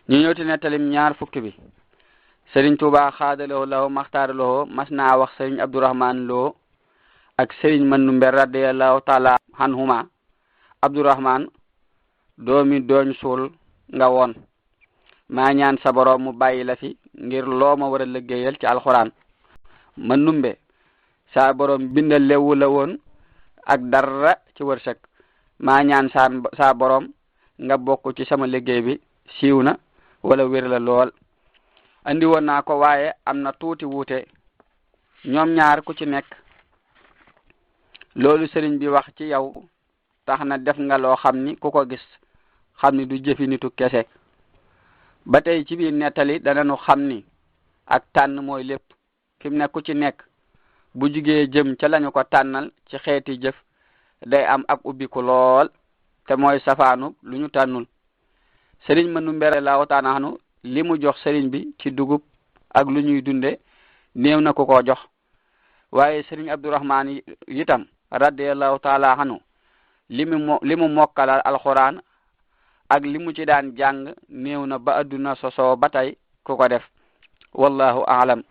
ñu ñëw ci nettalim ñaar fukki bi Sëriñ Tuubaa xaadaloo law maxtaaraloo mas naa wax Sëriñ Abdourahman Lo ak Sëriñ Mandumbe radiyallahu taala anhuma Abdourahman doomi dooñ suul nga woon maa ñaan sa borom mu bàyyi la fi ngir loo ma war a liggéeyal ci alxuraan. Mandumbe sa borom bindal lewu la woon ak dara ci wërsëg maa ñaan sa borom nga bokk ci sama liggéey bi siiw na wala wér la lool. andi woon naa ko waaye am na tuuti wuute ñoom ñaar ku ci nekk loolu sëriñ bi wax ci yow tax na def nga loo xam ni ku ko gis xam ni du jëfi nitu kese. ba tey ci biir nettali danañu xam ni ak tànn mooy lépp fi mu ne ku ci nekk bu jugee jëm ca lañu ko tànnal ci xeeti jëf day am ak ubbiku lool te mooy safaanu lu ñu tànnul. sëriñ Mandumbe la wataanaxnu li mu jox sëriñ bi ci dugub ak lu ñuy dunde néew na ko ko jox waaye sëriñ Abdourahman itam radiyallahu taala anhu li mu mokkalal alxuraan ak li mu ci daan jàng néew na ba adduna sosoo ba tey ku ko def wallahu aalam.